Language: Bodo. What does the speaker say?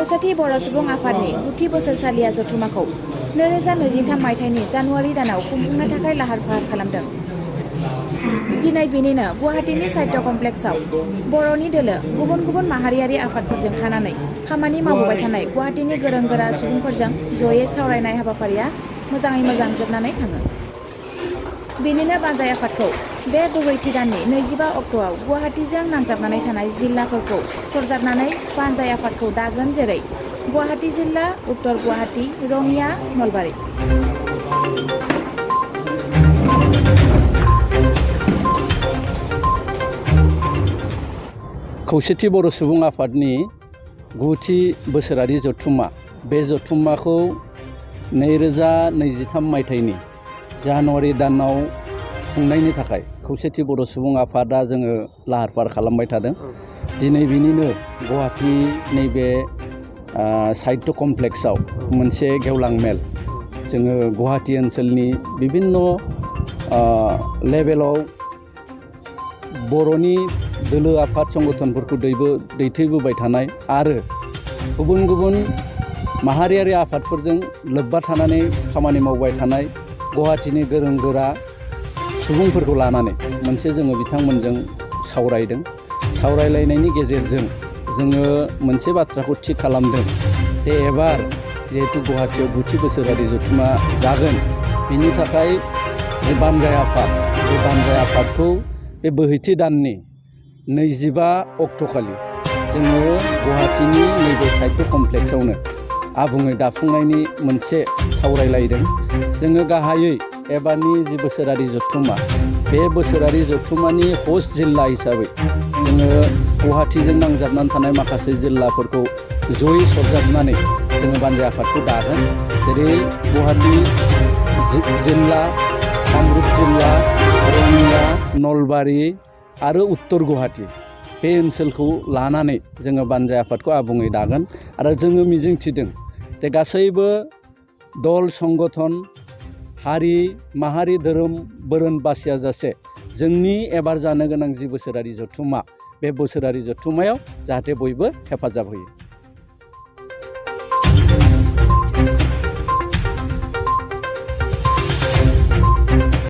खौसेथि बर' सुबुं आफादनि 9थि बोसोरसालिया जथुमाखौ 2023 मायथाइनि जानुवारि दानाव खुंफुंनो थाखाय लाहार फाहार खालामदों। दिनै बेनिनो गुवाहाटीनि साहित्य कमप्लेक्सआव बर'नि दोलो गुबुन गुबुन माहारियारि आफादफोरजों थानानै खामानि मावबोबाय थानाय गुवाहाटीनि गोरों गोरा सुबुंफोरजों जयै सावरायनाय हाबाफारिया मोजाङै मोजां जोबनानै थाङो। बेनिनो बानजाय आफादखौ बे बोहैथि दाननि 25 अक्ट'आव गुवाहाटीजों नांजाबनानै थानाय जिल्लाफोरखौ सरजाबनानै बानजाय आफादखौ दागोन, जेरै गुवाहाटी जिल्ला, उत्तर गुवाहाटी, रङिया, नलबारि। खौसेथि बर' सुबुं आफादनि 9थि बोसोरारि जथुम्मा, बे जथुम्माखौ 2023 मायथाइनि जानुवारि दानाव खुंनायनि थाखाय खौसेथि बर' सुबुं आफादा जोङो लाहार फाहार खालामबाय थादों। दिनै बिनिनो गुवाहाटी नैबे साहित्य कमप्लेक्सआव मोनसे गेवलां मेल जोङो गुवाहाटी ओनसोलनि बिभिन्न लेभेलाव बर'नि दोलो आफाद संगठनफोरखौ दैथायबोबाय थानाय आरो गुबुन गुबुन माहारियारि आफादफोरजों लोब्बा थानानै खामानि मावबाय थानाय गुवाहाटीनि गोरों गोरा सुबुंफोरखौ लानानै मोनसे जोङो बिथांमोनजों सावरायदों। सावरायलायनायनि गेजेरजों जोङो मोनसे बाथ्राखौ थि खालामदों जे एबार जिहेतु गुवाहाटीयाव 9थि बोसोरारि जथुम्मा जागोन, बिनि थाखाय जे बानजाय आफाद, बे बानजाय आफादखौ बे बोहैथि दाननि 25 अक्ट'खालि जोङो गुवाहाटीनि नैबे साहित्य कमप्लेक्सआवनो आबुङै दाफुंनायनि मोनसे सावरायलायदों। जोङो गाहायै एबारनि जि बोसोरारि जथुम्मा, बे बोसोरारि जथुम्मानि हस्ट जिल्ला हिसाबै जोङो गुवाहाटीजों नांजाबनानै थानाय माखासे जिल्लाफोरखौ जयै सरजाबनानै जोङो बानजाय आफादखौ दागोन, जेरै गुवाहाटी जिल्ला, कामरुप जिल्ला, रङिया, नलबारि आरो उत्तर गुवाहाटी, बे ओनसोलखौ लानानै जोङो बानजाय आफादखौ आबुङै दागोन। आरो जोङो मिजिंथिदों जे गासैबो दल, संगठन, हारि, माहारि, धोरोम, बोरोन बासियाजासे जोंनि एबार जानो गोनां जि बोसोरारि जथुम्मा, बे बोसोरारि जथुम्मायाव जाहाथे बयबो हेफाजाब होयो।